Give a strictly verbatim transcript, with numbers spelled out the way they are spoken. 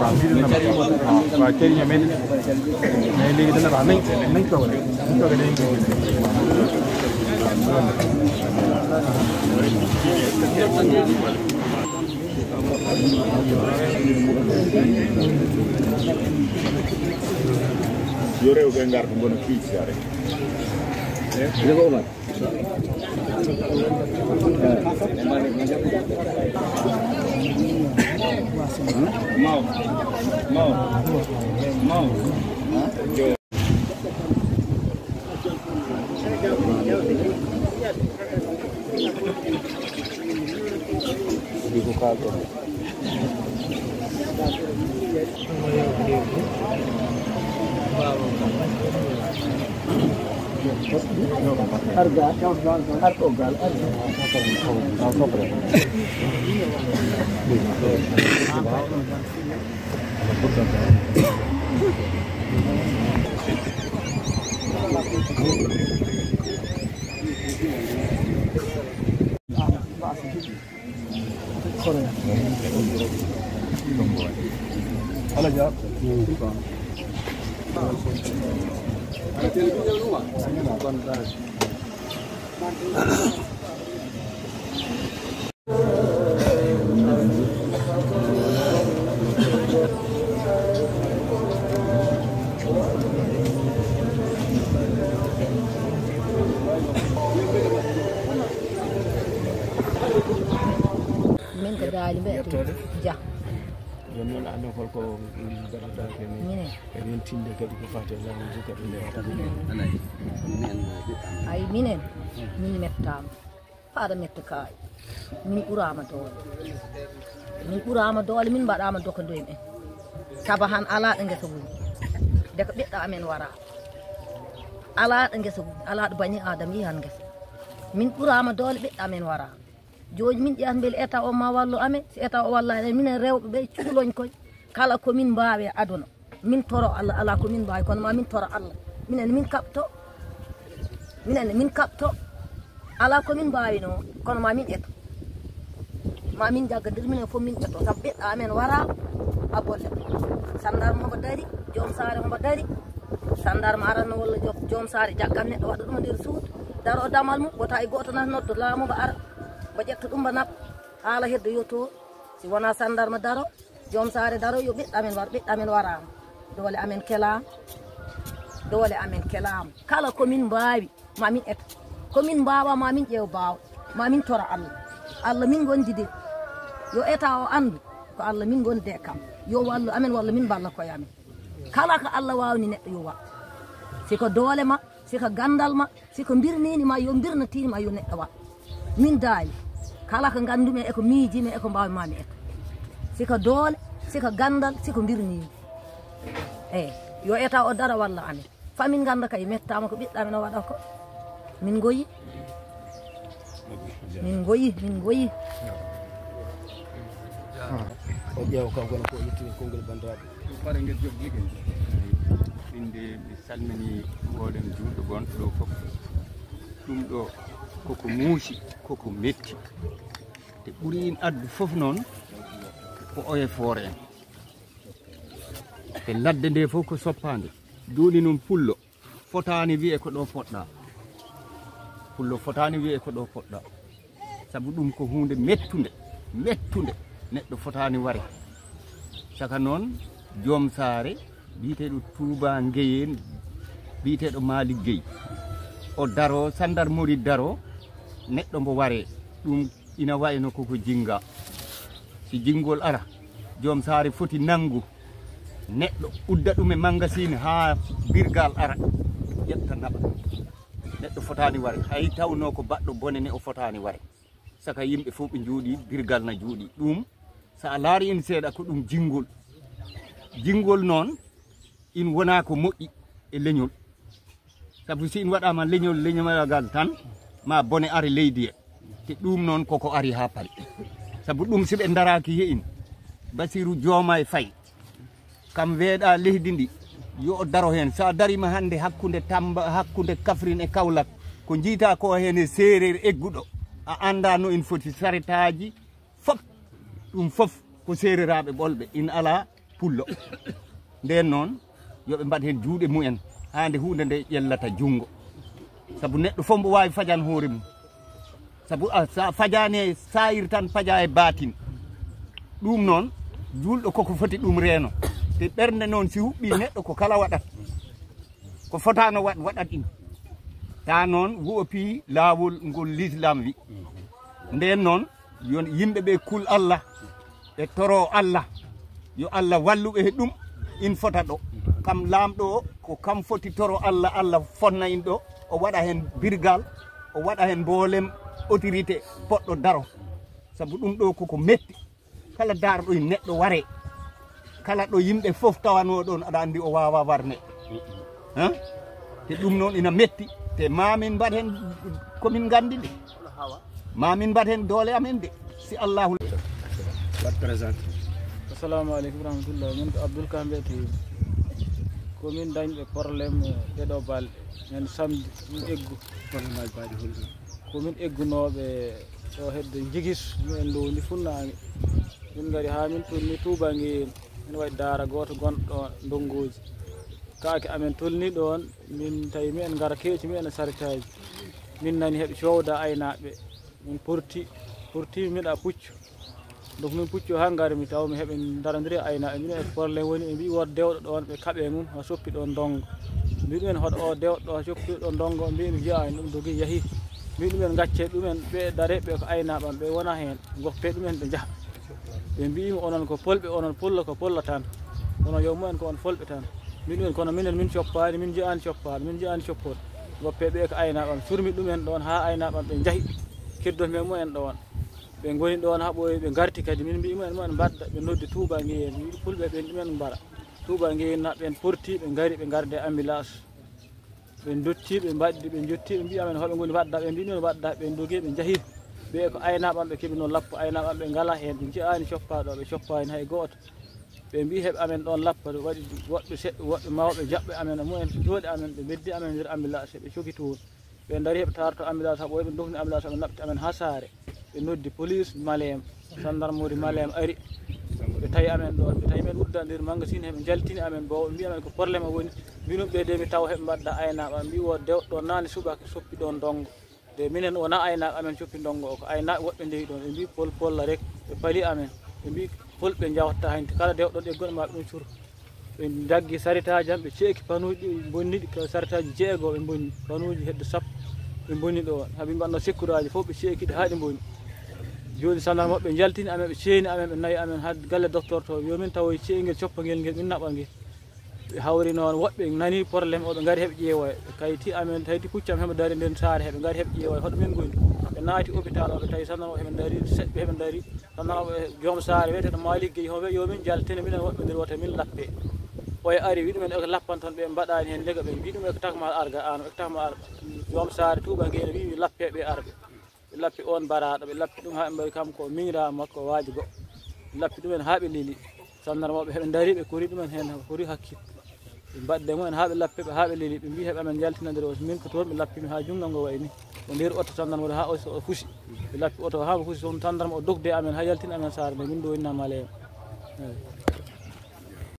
Waaw, cariño men. Mais léegi dana baax. Nañ, nañ toog rek. Nañ toog rek. Yo rewɓe ngarta ngona piiji rek. Min ko daali mbe. Yettoode. Jah. Jooni noon, aan holko mbaɗataa heen? Minen. E rentinde kadi ko faati e laawol kadi. Ay, minen, min mettaama. Faaɗa metta kaay. Min ɓuraama doole. Min ɓuraama doole, min mbaɗaama doka doyim en. Saba han alaa ɗo ngesa woni. De ko ɓiɗɗo amen waraa. Alaa ɗo ngesa woni, alaa ɗo bani Aadama yi han ngesa. Min ɓuraama doole, ɓiɗɗo amen waraa. Jooni min ƴeewat mbele Etat o ma wallu amen. Si Etat o wallaani amen, minen rewɓe ɓe cuuloñ koy. Kala ko min mbaawi e aduna, min toro Allah, alaa ko min mbaawi, kono ma min toro Allah. Minen, min kaɓto. Minen, min kaɓto. Alaa ko min mbaawi noon, kono ma min eto. Ma min njaggadir, minen fof min eto. Sabu ɓiɗɗo amen waraa, a bolle. Sandarma hombo dari, joom saare hombo dari. Sandarma aranno walla joom, joom saare jaggan neɗɗo waɗa ɗum nder suudu. Daro damal mum, wota e gooto na noddo laamu mbo ara. Mbo ƴetta ɗum mbo naɓa. Haala heddo yotto. Si wonaa sandarma daro, joom saare daro, yo ɓiɗɗo amen war, ɓiɗɗo amen waraama. Doole amen kelaama. Doole amen kelaama. Kala ko min mbaawi, ma min eto. Ko min mbaawa, ma min ƴeew baaw. Ma min tora Allah. Allah min ngondi de. Yo Etat o anndu. Ko Allah min ngondi de kam. Yo wallu amen walla min mballa koye amen. Kala ko Allah waawni neɗɗo yo waɗ. Si ko doole ma, si ko ganndal ma, si ko mbirniini ma, yo mbirnatini ma, yo neɗɗo waɗ. Min daali, kala ko nganndumi e ko miijimi e ko mbaawmi ma mi eto. Si ko doole, si ko ganndal, si ko mbirniini. Eey, yo Etat o daro walla amen. Fa min ngannda kay mettaama ko ɓiɗɗo amen o waɗa ko. Min ngoyi. Min ngoyi, min ngoyi. O ƴeewa kanko ne ko o yettini konngol banndiraaɓe. Pare ngel jom ligel. Min de mi salmini mboolem juulɗo gonɗo ɗo fof. Ɗum ɗo koko muusi, koko metti. Te ɓuri in addu fof noon ko oye foore en. Te ladde nde fof ko soppaande. Jooni noon pullo fotaani wi'e ko ɗo poɗɗa. Pullo fotaani wi'e ko ɗo poɗɗa. Sabu ɗum ko huunde mettunde, mettunde. Neɗɗo fotaani ware. Saka noon, joom saare, biyeteeɗo Tuuba Ngeyeen, biyeteeɗo Maalik Gey. O daro, sandarmori daro, neɗɗo mbo ware. Ɗum ina wayi no koko jinnga. Si jinngol ara, joom saare foti nanngu neɗɗo, udda ɗum e mangasin haa birgal ara, ƴetta naɓa. Neɗɗo fotaani ware, hay tawnoo ko baɗɗo bone ne, o fotaani ware. Saka yimɓe fof ɓe njuuɗi, birgal na juuɗi. Ɗum, so a laari en seeɗa, ko ɗum jinngol. Jinngol noon, in wonaa ko moƴƴi e leñol. Sabu si in waɗaama leñol, leñol ngal tan, ma bone ari leydi he. Te ɗum noon koko ari haa paari. Sabu ɗum si ɓe ndaraaki he in, Basiru Jooma e Fay, kam weeɗa leydi ndi, yo o daro heen. So a dariima hannde hakkunde Tamba, hakkunde Kafrin e Kaolack, ko njiita ko heen e seereer egguɗo, a anndaa no en foti saretaaji, fof, ɗum fof ko seereraaɓe ɓolɓe. In alaa pullo. Nden noon, yo ɓe mbaɗ heen juuɗe mumen, haa nde huunde nde ƴellata junngo. Sabu neɗɗo fof mbo waawi fajan hoore mum. Sabu a, so a fajaani e saayir tan, paja e baatin. Ɗum noon, juulɗo koko foti ɗum reeno. Te ɓernde noon, si huɓɓii neɗɗo, ko kala waɗat. Ko fotaano waɗ, waɗat ɗum. Taa noon, wo'opii laawol ngol Lislaam wi. Nden noon, yo yimɓe ɓe kul Allah, ɓe toro Allah, yo Allah wallu ɓe he ɗum, in fota ɗo. Kam laamɗo o, ko kam foti toro Allah, Allah fonna in ɗo, o waɗa heen birgal, o waɗa heen mboolem autorité poɗɗo daro. Sabu ɗum ɗo koko metti. Kala daarɗo e neɗɗo waree. Kala ɗo yimɓe fof tawanoo ɗoon, aɗa anndi o waawaa war neɗɗo. Hein? Te ɗum noon ina metti. Te maa min mbaɗ heen ko min nganndi de. Maa min mbaɗ heen doole amen de. Si Allahu. Waɗ présent. Assalamu aleykum warahmatullah. Min ko Abdoul Ka mbiyetee. Ko min dañɓe problème, eh, ɗeɗo balɗe. Ñande samedi, min eggu. Problème aji mbaɗi holɗum? Ko min eggunooɓe ɗo hedde jigis, min ɗo ndi funnaange. Min ngari haa min tolni Tuuba Ngeyen. Min waɗi daara gooto gonɗo Ndonngooji. Kaake amen tolni ɗoon, min tawi mi en ngara keeci, mi en saretaaji. Min nani heɓe coowda aynaaɓe. Min porti, porti mi miɗa puccu. Donc min puccu haa ngari mi taw mi heɓe ndarondiri e aynaaɓe. Min e problème woni ɓe mbiyi wood dewɗo ɗoon, ɓe kaɓe mum, o soppi ɗoon ndonngo. Mbiɗumen hoɗo o dewɗo ɗo soppi ɗoon ndonngo, mbiɗo mi jiyaani ɗum dogi yahi. Mbiɗumen gacce ɗumen, ɓe dare ɓe ko aynaaɓe am, ɓe wona heen. Goppe ɗumen ɓe njaha. Ɓe mbiyi mi onon ko polɓe, onon pollo ko pollo tan. Kono yo mumen ko on folɓe tan. Mbiɗumen kono minen min coppaani, min jiyaani coppaaɗo, min jiyaani coppooɗo. Goppe ɓe ko aynaaɓe am, surmi ɗumen ɗoon haa aynaaɓe am ɓe njahi. Keddoto men mumen ɗoon. Ɓe ngoni ɗoon haa ɓooyi, ɓe ngarti kadi. Min mbiyi mumen, mumen mbadda, ɓe noddi Tuuba Ngeyen. Mbiɗi fulɓe ɓen ɗumen mbara. Tuuba Ngeyen na ɓen porti, ɓe ngari, ɓe ngarde ambulance. Ɓe dotti, ɓe mbaɗdi, ɓe njotti, ɓe mbiyi amen hoɓe ngoni wadda, ɓe mbiyi ɗum wadda, ɓe dogi, ɓe njahi. Ɓe ko aynaaɓe am ɓe keɓi noon lappo, aynaaɓe am ɓe ngalaa heen, ɓe njiyaani coppaaɗo, ɓe coppaani hay gooto. Ɓe mbiyi heɓe amen ɗoon lappo, waɗi woɓɓe seɗɗa, woɓɓe mawɓe jaɓɓe amen e mumen, jooɗi amen, ɓe mbeddi amen nder ambulance, ɓe coki toon. Ɓe ndari heɓe taarto ambulance, haa ɓooyi ɓe ndofni ambulance, ɓe naɓti amen haa saare. Ɓe noddi police Malem, gendarmerie Malem ari. Ɓe tawi amen ɗoon, ɓe tawi men udda nder magasin, heɓe njaltini amen, bo mbi amen ko problème woni. Mbinum ɓe de mi taw heɓe mbadda aynaaɓe am, mbi wo dewɗo ɗo naane subaka soppi ɗoon ndongo. De minen wona aynaaɓe amen coppi ndongo o, ko aynaaɓe woɓɓe ndewi ɗoon. Ɓe mbi pol polla rek, ɓe pali amen. Ɓe mbi pol ɓe njawta haynti kala dewɗo ɗo eggono ma ɗum sur. Ɓe daggi saretaaji am, ɓe ceeki panuuji ɗi bonni ɗi, ka saretaaji jeego ɓe bonni, panuuji hedde sappo ɓe bonni ɗo. Haa ɓe mbaɗno sekkuraaji fof, ɓe ceeki ɗi haa ɗi bonni. Jooni gendarme maɓɓe njaltini amen, ɓe ceeni amen, ɓe nawi amen haa galle docteur to. Yo min tawoy ceengel coppangel ngel, min naɓa ngel. Ɓe hawri noon, woɓɓe nani problème o, ɓe ngari heɓe ƴeewoya. Ɓe kayti amen, tayti pucci am heɓe dari nder saare, heɓe ngari heɓe ƴeewoya. Hoɗo min ngoni? Ɓe naati hôpital o, ɓe tawi gendarme o heɓe dari, seɗɓe heɓe dari. Tan nana ɓe joom saare wiyeteeɗo Malick Gueye, hono wiya yo min njaltine, minen woɓɓe nder wota min lappe. Oya ari, wi ɗumen eko lappanton ɓe, mbaɗaani heen lega ɓe, mbi ɗum eko takma arga, aan eko takma arga. Joom saare Tuuba Ngeen wi, wi lappe ɓe arɓe. Ɓe lappi oon baraaɗo, ɓe lappi ɗum haa ɓe mbaɗi kam ko miñiraawo makko, waaji goɗɗo. Ɓe lappi ɗumen haa ɓe leli. Sanndarma ɓe heɓe ndari, ɓe kori ɗumen heen, kori hakkit. Ɓe mbaɗde mumen haa ɓe lappi ɓe, haa ɓe leli, ɓe mbi heɓe amen njaltina nder oto. Min ko toon ɓe lappi mi haa junngo ngo wayi ni. O nder oto sanndarma o haa o, o fusi. Ɓe lappi oto haa mo fusi, toon sanndarma o dogde amen haa yaltina amen saare nde, min ɗo woni Namaleema. Eey.